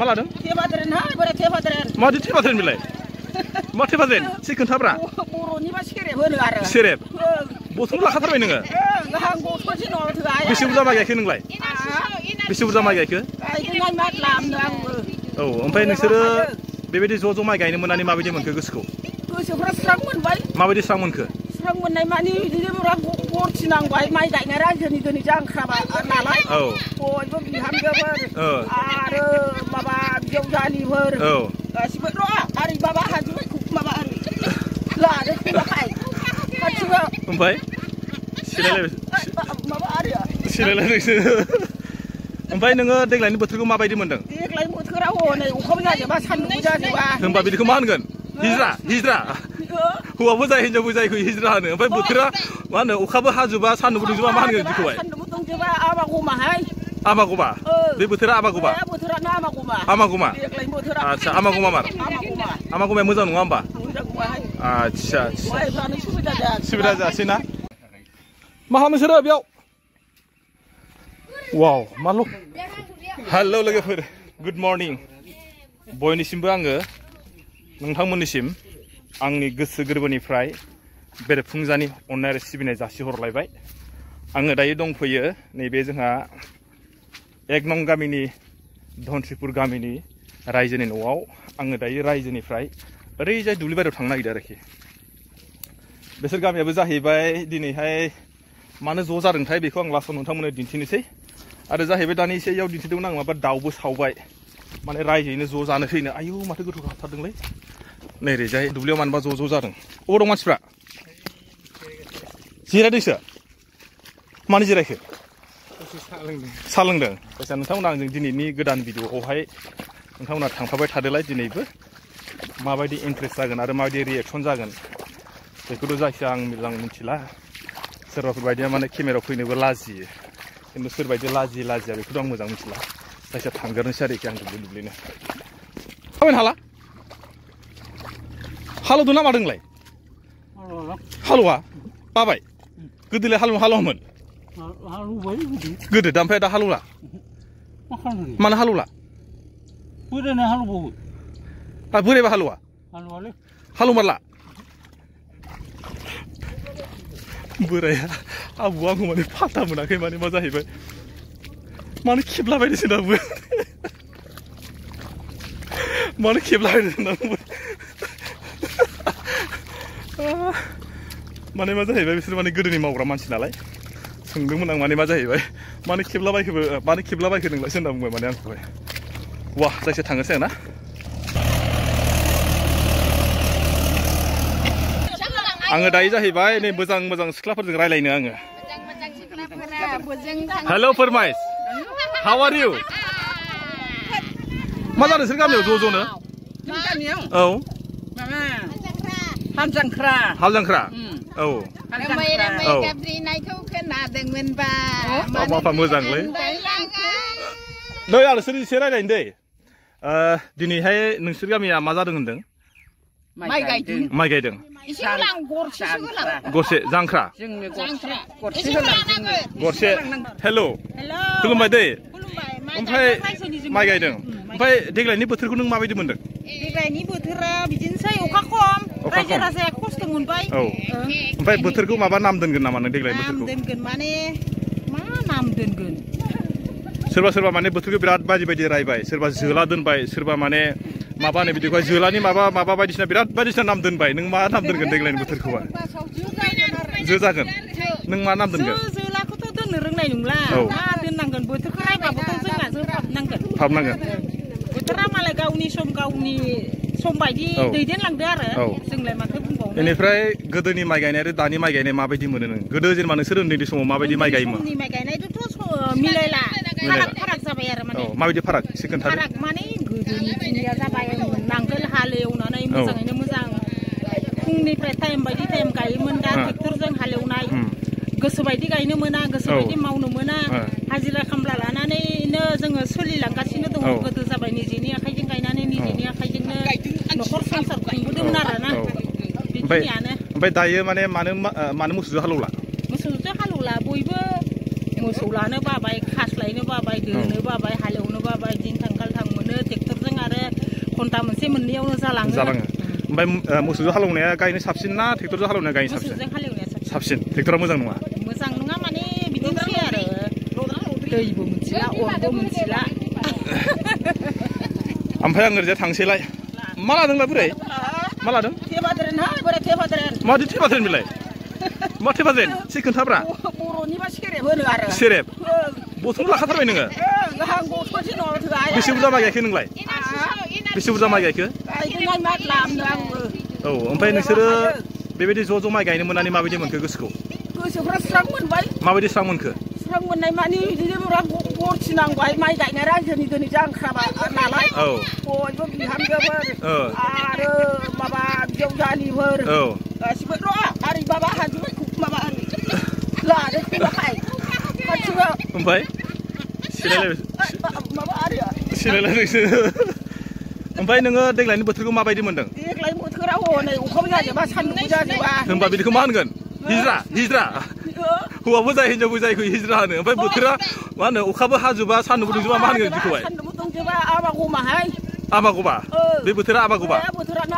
मा लादों थेबाद्रेन हाय बोरै थेबाद्रेन मादि थेबाद्रेन बिलाय मा थेबाद्रेन एसे खोन्थाब्रा बर'निबा सेरेब होनो आरो सेरेब बथल लाखाथारबाय नोङो आं बथलसो नङाबा थोआ बेसे बुरजा माइ गायखो नोंलाय बेसे बुरजा माइ गायखो गायदोंहाय मा लामनो आंबो औ ओमफ्राय नोंसोरो बेबायदि ज' माइ गायनो मोननानै माबायदि मोनखो गोसोखौ गोसोफ्रा स्रां मोनबाय माबायदि स्रां मोनखो स्रां मोननाय मानि बिदिनो बिराद गरथि नांबाय माइ गायनाय रायजोनि दिनै जांख्राबा नालाय बयबो बिहामजोफोर आरो माबा बिजावजालिफोर गासिबो र' आरै माबा हाजोबाय माबा लादो खोमाहाय गासिबो ओमफ्राय माबा आरो सिरायलायनोसो ओमफ्राय नोङो देग्लायनि बोथोरखौ माबायदि मोनदों देग्लायनि बोथोरा हनै अखाबो जाजोबा सान्दुंबो जाजोबा होनबा बिदिखौ मा होनगोन हिज्रा हौवाबो जायो हिनजावबो जायो हिज्रा होनो ओमफ्राय बोथोरा मा होनो अखाबो हाजोबा सान्दुंबो दुंजोबा मा होनगोन बिदिखौहाय सान्दुंबो दुंजोबा आमागमाहाय आमागमा बे बोथोरा आमागमा बोथोरानो आमागमा देग्लायनि बोथोरा आच्छा आमागमा मार आमागमाया मोजां नङा होमबा आच्छा सुबिदा जासै ना मा खालामो नोंसोरो बेयाव वाव माल' हेल' लोगोफोर गुड मर्निं बयनिसिमबो आङो नोंथांमोननिसिम आंनि गोसो गोरबोनिफ्राय बेरेफुंजानि अननाय आरो सिबिनाय जासिहरलायबाय आङो दायो दंफैयो नैबे जोंहा 1 नं गामिनि धनस्रिपुर गामिनि रायजोनि न'आव आङो दायो रायजोनिफ्राय ओरैजाय दुब्लि बारियाव थांनो नागिरदों आरोखि बिसोर गामियाबो जाहैबाय दिनैहाय मानो ज' जादोंथाय बेखौ आं लास्टआव नोंथांमोननो दिन्थिनोसै आरो जाहैबाय दानि एसे इयाव दिन्थिदोंमोन आं माबा दाउबो सावबाय माने रायजोयैनो ज' जानो फैनो आयौ माथो गोथौ हाबथारदोंलै नै ओरैजाय दुब्लियाव मानोबा ज' जादों अबाव दं मानसिफ्रा जिरायदोंसो मानो जिरायखो साहा लोंदों जायखिया नोंथांमोना आंजों दिनैनि गोदान भिडिअ'आवहाय नोंथांमोना थांफाबाय थादोलाय दिनैबो माबायदि इन्ट्रेस्ट जागोन आरो माबायदि रिएक्सन जागोन बेखौथ' जायखिया आं मोजां मिथिला सोरबाफोर बायदिया माने केमेरायाव फैनोबो लाजियो खिन्थु सोरबायदि लाजिया बेखौथ' आं मोजां मिथिला जायखिया थांगोरनोसै आरोखि आं दुब्लिनो थाबायनो हाला हालौदों ना मादोंलाय हालौवा बाबाय गोदोलाय हालौवामोन गोदो दा ओमफ्राय दा हालौला मानो हालौला बोरायना हालौबावो बोरायबा हालौवा हालौमारला बोराया आबौ आंखौ माने फाता मोनाखै माने मा जाहैबाय मानो खेबलाबायदोंसो दाबो मानो खेबलाबायदों दाबो माने मा जाहैबाय बिसोर माने गोदोनि मावग्रा मानसि नालाय सोंदोंमोन आं माने मा जाहैबाय मानो खेबलाबायखो नोंलायसो होनना बुंबाय माने आंखौहाय वाह जायखिया थांनोसै आं ना आङो दायो जाहैबाय नै मोजां सिख्लाफोरजों रायलायनो आङो हेल' फोरमाइस हाउ आर इउ मा जादों नोंसोर गामियाव ज'नो औ हाल जांख्रा औ माफा मोजांलै नै आं नोंसोर एसे रायलायनो दै दिनैहाय नोंसोर गामिया मा जादों होनदों माइ गायदों गरसे जांख्रा गरसे हेल' खुलुमबाय दै ओमफ्राय माइ गायदों ओमफ्राय देग्लायनि बोथोरखौ नों माबायदि मोनदों देग्लायनि बोथोरा बिदिनोसै अखा खम रायजो राजाया खस्थ' मोनबाय औ ओमफ्राय बोथोरखौ माबा नाम दोनगोन नामा नों देग्लायनि बोथोरखौ नाम दोनगोन माने मा नाम दोनगोन सोरबा माने बोथोरखौ बिराद बायदि रायबाय सोरबा जोला दोनबाय सोरबा माने माबा होनो बिदिखौहाय जोलानि माबा बायदिसिना बिराद बायदिसिना नाम दोनबाय नों मा नाम दोनगोन देग्लायनि बोथोरखौहाय जो जागोन नों मा नाम दोनगोन जोलाखौथ' दोननो रोंनाय नंला मा दोननांगोन बोथोरखौ नायबाबोथ' जोंहा जोफाबनांगोन बोथोरा मालाय गावनि सम बायदि दैदेनलांदो आरो जोंलाय माथो बुंबावनो बेनिफ्राय गोदोनि माइ गायनाय आरो दानि माइ गायनाय माबायदि मोनो नों गोदो जेनेबा नोंसोर उन्दैनि समाव माबायदि माइ गायोमोन माइ गायनायजोंथ' मिलायला फाराग जाबाय आरो माने माबायदि फाराग एसे खोन्थादो फाराग माने गोदोनि दिनिया जाबाय नांगोल हालेवनानै मोजाङैनो मोजां फुंनिफ्राय टाइम बायदि टाइम गायोमोन दा ट्रेक्टरजों हालेवनाय गोसोबायदि गायनो मोना गोसोबायदि मावनो मोना हाजिरा खामला लानानैनो जोङो सोलिलांगासिनो दङ गोदो जाबाय निजेनि आखाइजों गायनानै निजेनि आखाइजोंनो न'खर संसार खुंबोदोंमोन आरोना बेखिनियानो ओमफ्राय दायो माने मानो मोसौजों हालौला बयबो मोसौ लानो बाबाय खास्लायनो बाबाय दोनो बाबाय हालेवनो बाबाय दिन थांगाल थां मोनो ट्रेक्टर घन्टा मोनसे मोननैयावनो जालाङो ओमफ्राय मोसौजों हालेवनाया गायनो साबसिन ना ट्रेक्टरजों हालेवनाया गायनो साबसिन मोसौजों हालेवनाया साबसिन ट्रेक्टरा मोजां नङा माने बिदिनोसै आरो दैबो मोनथिला अरबो मोनथिला ओमफ्राय आं ओरैजाय थांसैलाय मा लादोंलाय बोरै मा लादों मादि थेबाद्रेन बेलाय मा थेबाद्रेन एसे खोन्थाब्रा बर'निबा सेरेब होनो आरो सेरेब बथल लाखाथारबाय नोङो बेसे बुरजा माइ गायखो नोंलाय बेसे बुरजा माइ गायखो औ ओमफ्राय नोंसोरो बेबायदि ज' माइ गायनो मोननानै माबायदि मोनखो गोसोखौ गोसोफ्रा स्रां मोनबाय माबायदि स्रां मोनखो स्रां मोननाय माने बिदिनो बिराद गरथि नांबाय माइ गायनाय रायजोनि दिनै जांख्राबा नालाय बयबो बिहामजोफोर आरो माबा बिजावजालिफोर गासिबो आरि बाबा हाजोबाय माबा लादो खोलाहाय ओमफ्राय सिलायलायनोसो ओमफ्राय नोङो देग्लायनि बोथोरखौ माबायदि मोनदों देग्लाय बोथोरा हनै अखाबो जाजोबा सान्दुंबो जाजोबा होनबा बिदिखौ मा होनगोन हिज्रा हौवाबो जायो हिनजावबो जायो हिज्रा होनो ओमफ्य बोथोरा मा होनो अखाबो हाजोबा सान्दुंबो दुंजोबा मा होनगोन बिदिखौहाय सान्दुंबो दुंजोबा आमागमाहाय आमागमा बे बोथोरा आमागमा बोथोरानो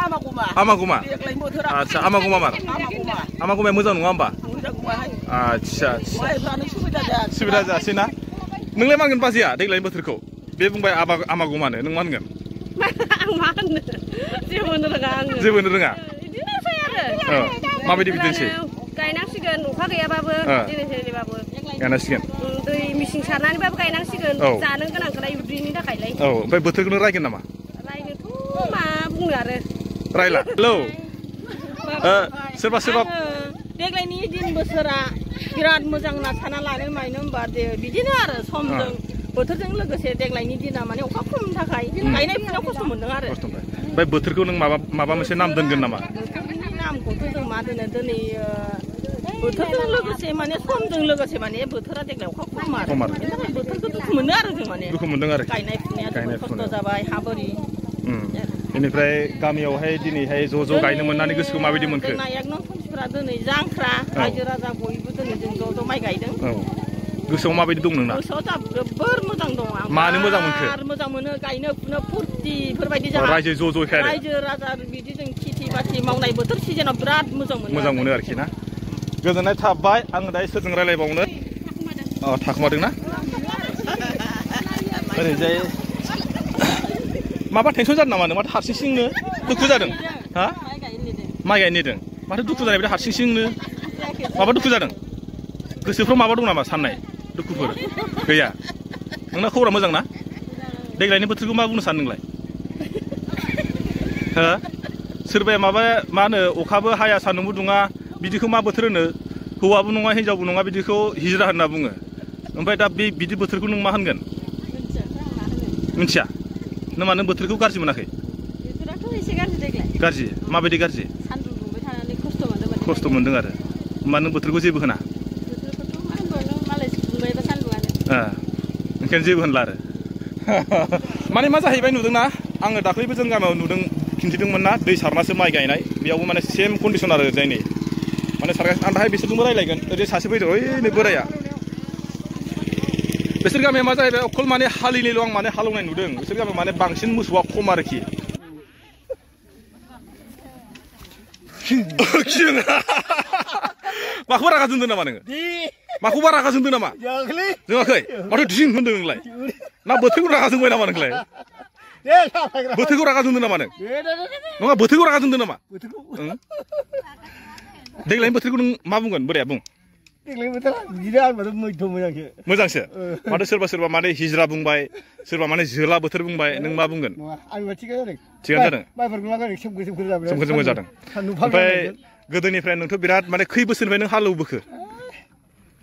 आमागमा देग्लायनि बोथोरा आच्छा आमागमा मार आमागमाया मोजां नङा होमबा आच्छा माइफ्रानो सुबिदा जासै ना नोंलाय मा होनगोन बाजैया देग्लायनि बोथोरखौ बे बुंबाय आमागमानो नों मा होनगोन आं मा होननो जेबो होननो रोङा आङो जेबो होननो रोङा बिदिनोसै आरो माबायदि बिदिनोसै गायनांसिगोन अखा गैयाबाबो दिनैबाबो गायनांसिगोन दै मिसिं सारनानैबाबो गायनांसिगोन जानो गोनांखौलाय उदैनि थाखायलाय औ ओमफ्राय बोथोरखौनो रायगोन नामा रायनोथ' मा बुंनो आरो रायला हेलौ सोरबा देग्लायनि दिन बोसोरा बिराद मोजां होनना सानना लानो मानो होनबा बिदिनो आरो समजों बोथोरजों लोगोसे देग्लायनि दिना माने अखा खमनि थाखाय गायनाय फुनायाव खस्थ' मोनदों आरो ओमफ्राय बोथोरखौ नों माबा मोनसे नाम दोनगोन नामा बोथोरनि नामखौथ' जों मा दोनो दिनै बोथोरजों लोगोसे माने समजों लोगोसे माने बोथोरा देग्लाय अखा खम आरो बोथोरखौ दुखु मोनो आरो जों माने दुखु मोनदों आरो गायनाय फुनाया जोबोद खस्थ' जाबाय हा बोरि बेनिफ्राय गामियावहाय दिनैहाय ज' गायनो मोननानै गोसोखौ माबायदि मोनखो जोंना एक नं मानसिफ्रा दिनै जांख्रा रायजो राजा बयबो दिनै जों ज' माइ गायदों गोसोआव माबायदि दं नोंना गोसोआव जोबोर मोजां दं आं मानो मोजां मोनखो मोजां मोनो गायनो फुनो फुर्ति बेफोरबायदि जाबाय रायजो ज' खाय रायजो राजा बिदि जों खेथि बाथि मावनाय बोथोर सिजोनाव बिराद मोजां मोनो आरोखि ना गोजोननाय थाबाय आं दायो सोरजों रायलायबावनो थाखुमादों ना ओरैजाय माबा टेनसन जादों नामा नों माथो हारसिंनो दुखु जादों हा माइ गायनो नेदों माथो दुखु जानाय बायदि हारसिंनो माबा दुखु जादों गोसोफ्राव माबा दं नामा साननाय दुखुफोर गैया नोंना खबरा मोजां ना देग्लायनि बोथोरखौ मा बुंनो सानो नोंलाय हो सोरबाया मा होनो अखाबो हाया सान्दुंबो दुङा बिदिखौ मा बोथोर होनो हौवाबो नङा हिनजावबो नङा बिदिखौ हिजरा होनना बुङो ओमफ्राय दा बिदि बोथोरखौ नों मा होनगोन मिथिया नों मानो बोथोरखौ गाज्रि मोनाखै बोथोराथ' एसे गाज्रि देग्लाय गाज्रि माबायदि गाज्रि सान्दुं दुंबाय थानानै खस्थ' मोनदों आरो होमबा नों बोथोरखौ जेबो होना ओंखायनो जेबो होनला आरो माने मा जाहैबाय नुदोंना आङो दाख्लैबो जों गामियाव नुदों खिन्थिदोंमोन ना दै सारनासो माइ गायनाय बेयावबो माने सेम कन्डिसन आरो जायनि माने सारगासिनो आं दाहाय बिसोरजोंबो रायलायगोन ओरै सासे फैदों ओइ बोराया बिसोर गामिया मा जाहैबाय अखल माने हालिनैल' आं माने हालेवनाय नुदों बिसोर गामियाव माने बांसिन मोसौआ खम आरोखि माखौबा रागा जोंदों नामा नोङो माखौबा रागा जोंदों नामा जोङाखै माथो दिं होनदों नोंलाय ना बोथोरखौ रागा जोंबाय नामा नोंलाय बोथोरखौ रागा जोंदों नामा नों नङा बोथोरखौ रागा जोंदों नामा देग्लायनि बोथोरखौ नों मा बुंगोन बोराया बुं मोजांसो माथो सोरबा माने हिजरा बुंबाय सोरबा माने जोला बोथोर बुंबाय नों मा बुंगोन थिगानो जादों सोमखोर जादों ओमफ्राय गोदोनिफ्राय नोंथ' बिराद माने खै बोसोरनिफ्राय नों हालेवबोखो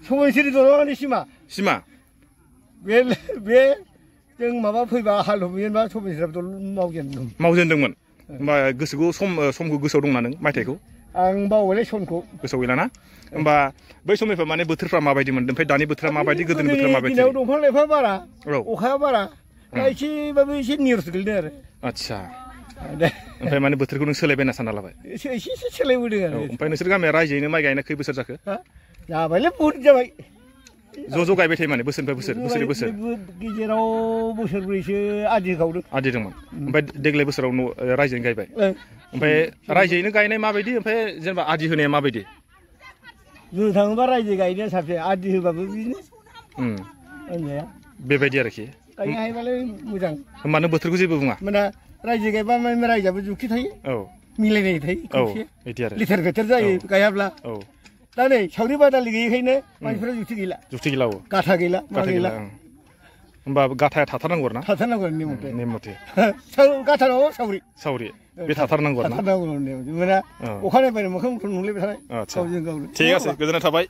समायसिरि दल'नि सिमा बे जों माबा फैबा हालेवबोयोबा समायसिरि मावजेनदोंमोन होमबा गोसोखौ समखौ गोसोआव दंना नों माइथायखौ आं बावबायलै समखौ गोसोआव गैला ना होमबा बै समनिफ्राय माने बोथोरफ्रा माबायदि मोनदों ओमफ्राय दानि बोथोरा माबायदि गोदोनि बोथोरा माबायदि दिनाव दंफां लाइफां बारा अखाया बारा एसेबाबो एसे निरस गोलैदों आरो आच्छा ओमफ्राय माने बोथोरखौ नों सोलायबाय होनना सानना लाबाय एसे सोलायबोदों आरो ओमफ्राय नोंसोर गामिया रायजोयैनो माइ गायना खै बोसोर जाखो जाबायलै बहुद जाबाय ज' गायबाय थायो माने बोसोरनिफ्राय बोसोर बोसोर गेजेराव बोसोरब्रैसो आदि गावदों आदिदोंमोन ओमफ्राय देग्लाय बोसोराव रायजोयैनो गायबाय ओमफ्राय रायजोयैनो गायनाय माबायदि ओमफ्राय जेनेबा आदि होनाया माबायदि बुंनो थाङोबा रायजो गायनाया साबसिन आदि होबाबो बिदिनो होनजाया बेबायदि आरोखि गायनो हायोबालाय मोजां होमबानो बोथोरखौ जेबो बुङा माने रायजो गायबा माने रायजोआबो जुक्ति थायो मिलायनाय थायो खौसे बिदि आरो लिथार गोथार जायो गायाब्ला दा नै सावरि बादालि गैयैखायनो मानसिफोरा जुक्ति गैला गाथा गैला मा गैला होमबा गाथाया थाथारनांगौ ना थाथारनांगौ नेम मथे गाथा नङाबा सावरि बे थाथारनांगौ ना माने अखानायबाय मोखां नुलायबाय थानाय गावजों गावनो थिग আছে गोजोननाय थाबाय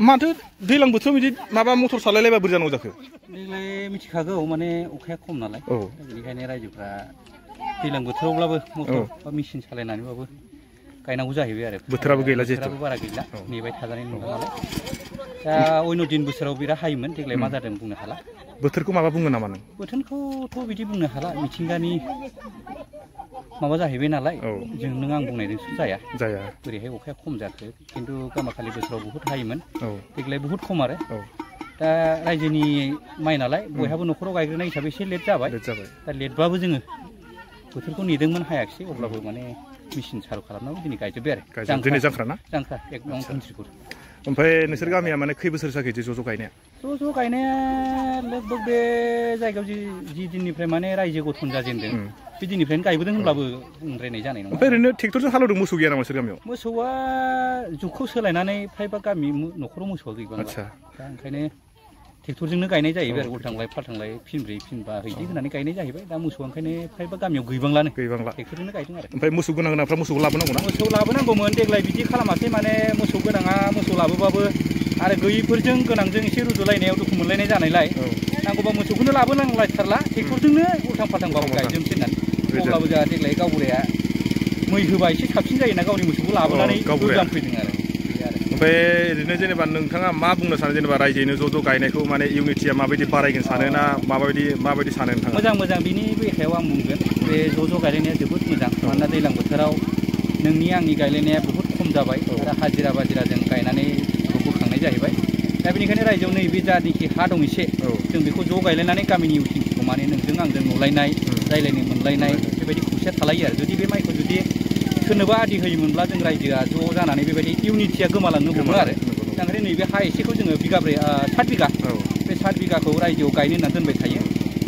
माथो दैज्लां बोथोराव बिदि माबा मटर सालायलायबा बोरै जानांगौ जाखो देग्लाय मिथिखागौ माने अखाया खम नालाय बेनिखायनो रायजोफ्रा दैज्लां बोथोरावब्लाबो मटर बा मेचिन सालायनानैबाबो गायनांगौ जाहैबाय आरो बोथोराबो गैला बोथोराबो बारा गैला नेबाय थाजानाय नङा नालाय दा अयन' दिन बोसोराव बिराद हायोमोन देग्लाय मा जादों बुंनो हाला बोथोरखौ माबा बुङो नामा नों बोथोरखौथ' बिदि बुंनो हाला मिथिंगानि माबा जाहैबाय नालाय जों नों आं बुंनायजोंसो जाया बोरैहाय अखाया खम जाखो खिन्थु गामाखालि बोसोराव बुहुत हायोमोन देग्लाय बुहुत खम आरो दा रायजोनि माइ नालाय बयहाबो न'खराव गायग्रोनाय हिसाबै एसे लेट जाबाय दा लेटबाबो जोङो बोथोरखौ नेदोंमोन हायाखिसै अब्लाबो माने मेचिन चालु खालामनानै दिनै गायजोब्बाय आरो दिनै जांख्रा ना जांख्रा एकदम कन्ट्रिपुर ओमफ्राय नोंसोर गामिया माने खै बोसोर जाखो ज' गायनाया ज' गायनाया लोगभग बे जायगायाव जि दिननिफ्राय माने रायजो गठन जाजेनदों बे दिननिफ्रायनो गायबोदों होनब्लाबो बुंद्रायनाय जानाय नङा ओरैनो ट्रेक्टरजों हालेवदों मोसौ गैया नामा नोंसोर गामियाव मोसौआ जुगखौ सोलायनानै फ्रायबा गामि न'खराव मोसौआ गैबांला दा ओंखायनो ट्रेक्टरजोंनो गायनाय जाहैबाय आरो उल्थांलाय फाल्थांलाय फिनब्रै फिनबा हैदि होनानै गायनाय जाहैबाय दा मोसौआ ओंखायनो फ्रायबा गामियाव गैबांला ट्रेक्टरजोंनो गायदों आरो ओमफ्राय मोसौ गोनांफ्रा मोसौखौ लाबोनांगौ ना मोसौ लाबोनांगौमोन देग्लाय बिदि खालामासै माने मोसौ गोनाङा मोसौ लाबोबाबो आरो गैयैफोरजों गोनांजों एसे रुजुलायनायाव दुखु मोनलायनाय जानायलाय नांगौबा मोसौखौनो लाबोनांलायथारला ट्रेक्टरजोंनो उल्थां फाल्थांबाबो गायजोबसै होननानै अब्लाबो जोंहा देग्लाय गावबुराया मै होबा एसे साबसिन जायोना गावनि मोसौखौ लाबोनानै गोजाम फैदों आरो ओमफ्राय ओरैनो जेनेबा नोंथाङा मा बुंनो सानो जेनेबा रायजोयैनो ज' गायनायखौ माने इउनिटिया माबायदि बारायगोन सानो ना माबायदि सानो नोंथाङा मोजां बिनि बेखायाव आं बुंगोन बे ज' गायलायनाया जोबोद मोजां मानोना दैज्लां बोथोराव नोंनि आंनि गायलायनाया बहुद खम जाबाय आरो हाजिरा बाजिराजों गायनानै बोखांनाय जाहैबाय दा बेनिखायनो रायजोआव नैबे जानाखि हा दं एसे जों बेखौ ज' गायलायनानै गामिनि इउटिलिटिखौ माने नोंजों आंजों नुलायनाय रायलायनो मोनलायनाय बेबायदि खौसेया थालायो आरो जुदि बे माइखौ जुदि सोरनोबा आदि होयोमोनब्ला जों रायजोआ ज' जानानै बेबायदि इउनिटिया गोमालांनो हमो आरो ओंखायनो नैबे हा एसेखौ जोङो बिगाब्रै 7 बिगा बे 7 बिगाखौ रायजोआव गायनो होननानै दोनबाय थायो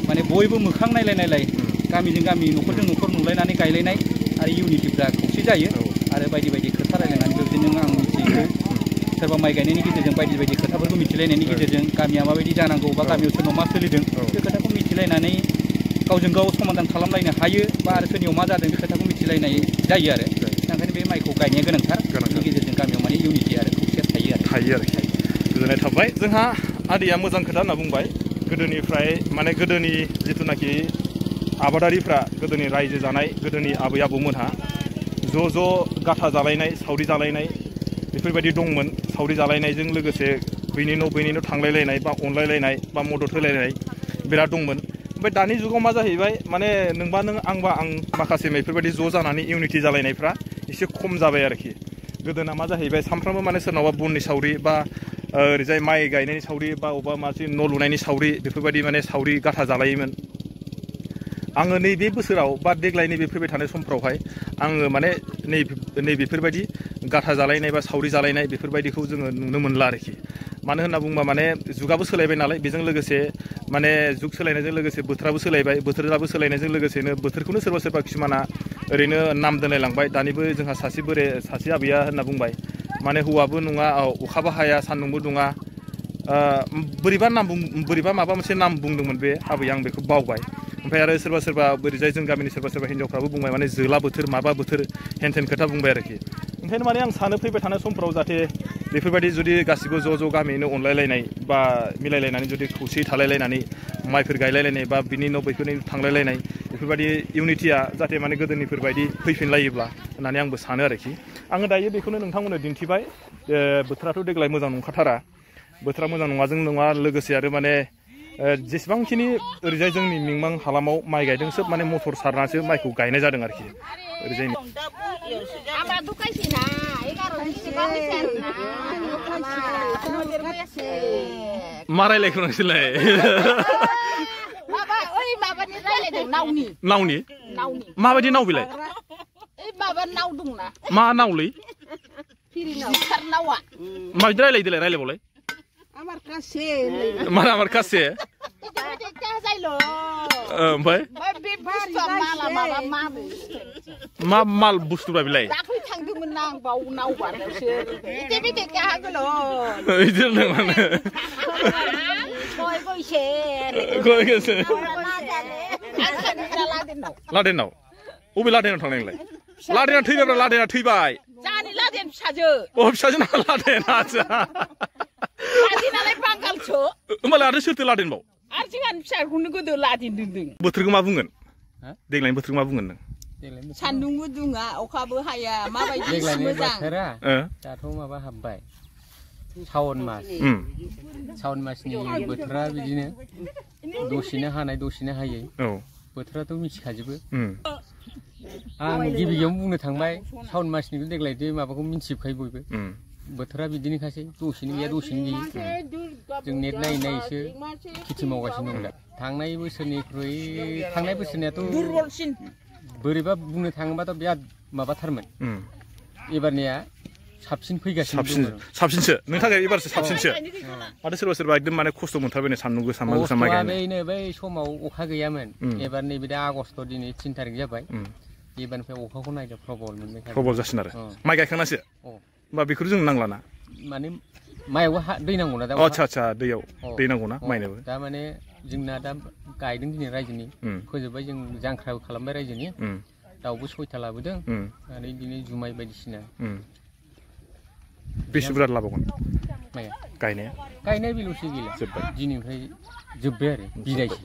माने बयबो मोखां नायलाय गामिजों गामि न'खरजों न'खर नुलायनानै गायलायनाय आरो इउनिटिफ्रा खौसे जायो आरो बायदि खोथा रायलायनानै बेबायदिनो आं मिथियो सोरबा माइ गायनायनि गेजेरजों बायदि खोथाफोरखौ मिथिलायनायनि गेजेरजों गामिया माबायदि जानांगौ बा गामियाव सोरनाव मा सोलिदों बे खोथाखौ मिथिलायनानै गावजों गाव समाधान खालामलायनो हायो बा आरो सोरनियाव मा जादों बे खोथाखौ मिथिलायनाय जायो आरो ओंखायनो बे माइखौ गायनाया गोनांथार बेनि गेजेरजों गामियाव माने इउनिटि आरो खौसेया थायो आरो गोजोननाय थाबाय जोंहा आदैया मोजां खोथा होनना बुंबाय गोदोनिफ्राय माने गोदोनि जिथुनाखि आबादारिफ्रा गोदोनि रायजो जानाय गोदोनि आबै आबौमोनहा ज' गाथा जालायनाय सावरि जालायनाय बेफोरबायदि दंमोन सावरि जालायनायजों लोगोसे बैनि न' थांलायलायनाय बा अनलायलायनाय बा मदद होलायनाय बिराद दंमोन ओमफ्राय दानि जुगाव मा जाहैबाय माने नोंबा नों आंबा आं माखासे बेफोरबायदि ज' जानानै इउनिटि जालायनायफ्रा एसे खम जाबाय आरोखि गोदोना मा जाहैबाय सानफ्रामबो माने सोरनावबा बननि सावरि बा ओरैजाय माइ गायनायनि सावरि बा अबेबा मासे न' लुनायनि सावरि बेफोरबायदि माने सावरि गाथा जालायोमोन आङो नैबे बोसोराव बा देग्लाय नैबे फैबाय थानाय समफ्रावहाय आङो माने नैबेफोरबायदि गाथा जालायनाय बा सावरि जालायनाय बेफोरबायदिखौ जोङो नुनो मोनला आरोखि मानो होनना बुङोबा माने जुगाबो सोलायबाय नालाय बेजों लोगोसे माने जुग सोलायनायजों लोगोसे बोथोराबो सोलायबाय बोथोराबो सोलायनायजों लोगोसेनो बोथोरखौनो सोरबा किसुमाना ओरैनो नाम दोनलायलांबाय दानिबो जोंहा सासे आबैया होनना बुंबाय माने हौवाबो नङा अखाबो हाया सान्दुंबो दुङा बोरैबा माबा मोनसे नाम बुंदोंमोन बे आबैया आं बेखौ बावबाय ओमफ्राय आरो सोरबा ओरैजाय जों गामिनि सोरबा हिन्जावफ्राबो बुंबाय माने जोला बोथोर माबा बोथोर हेन खोथा बुंबाय आरोखि ओंखायनो माने आं सानो फैबाय थानाय समफ्राव जाहाथे बेफोरबायदि जुदि गासिबो ज' गामियैनो अनलायलायनाय बा मिलायलायनानै जुदि खौसेयै थालायलायनानै माइफोर गायलायलायनाय बा बिनि न' बैफोरनि थांलायलायनाय बेफोरबायदि इउनिटिया जाहाथे माने गोदोनिफोरबायदि फैफिनलायोब्ला होननानै आंबो सानो आरोखि आङो दायो बेखौनो नोंथांमोननो दिन्थिबाय बोथोराथ' देग्लाय मोजां नंखाथारा बोथोरा मोजां नङाजों नङा लोगोसे आरो माने जेसेबांखिनि ओरैजाय जोंनि मिंमां हालामाव माइ गायदों सोब माने मटर सारनासो माइखौ गायनाय जादों आरोखि ओरैजाय मा रायलायखो नोंसोरलाय नावनि माबायदि नाव बिलाय मा नावलै माबायदि रायलायदोलाय रायलायबावलाय mana amar kase ओमफ्राय मा माल बुस्थु बा बिलाय दाख्लै थांदोंमोन ना आं बाव नाव बारनायावसो इदि बिदि गाहागोल' इदि नङा माने गय गयसे लादेनाव अबे लादेनाव थांनाय नोंलाय लादेना थैबायब्रा लादेना थैबाय जानि लादेन फिसाजो अ फिसाजो ना लादेना आजा लादेनालाय बांगालसो होमबालाय आरो सोरथो लादेनबाव आरो जोंहानि फिसाखौनो गोदो लादेन दोनदों बोथोरखौ मा बुंगोन देग्लायनि बोथोरखौ मा बुंगोन नों सान्दुंबो दुङा अखाबो हाया माबायदि मोजां दाथ' माबा हाबबाय सावन मासनि बोथोरा बिदिनो दसेनो हानाय दसेनो हायै बोथोराथ' मिथिखाजोबो आं गिबियावनो बुंनो थांबाय सावन मासनिखौ देग्लायदो माबाखौ मिथिजोबखायो बयबो बोथोरा बिदिनोखासै दसेनो गैया दसेनो गैयै जों नेट नायै नायैसो खेथि मावगासिनो दं दा थांनाय बोसोरनियाथ' दुरबलसिन बोरैबा बुंनो थाङोबाथ' बिराद माबाथारमोन एबारनिया साबसिन फैगासिनो साबसिनसो नोंनि थाखाय एबारसो साबसिनसो माथो सोरबा सोरबा एकदम माने खस्थ' मोनथारबाय सान्दुं गोसा मा गोसा माइ गायनो बै समाव अखा गैयामोन एबार नैबे दा आगस्ट दिनै 3 थारिख जाबाय एबारनिफ्राय अखाखौ नायदो प्रबल मोनबाय प्रबल जासिन आरो माइ गायखांनासो होमबा बेखौ जों नांलाना माने माइयाव दै नांगौना दा आच्छा दैयाव दै नांगौना माइनोबो दा माने जोंना दा गायदों दिनै रायजोनि फोजोबबाय जों जांख्राबो खालामबाय रायजोनि दाउबो 6था लाबोदों आरो बिदिनो जुमाय बायदिसिना बेसे बुरजा लाबावगोन माइया गायनाया बेल'सो गैला जोब्बाय दिनैनिफ्राय जोब्बाय आरो बिदायसो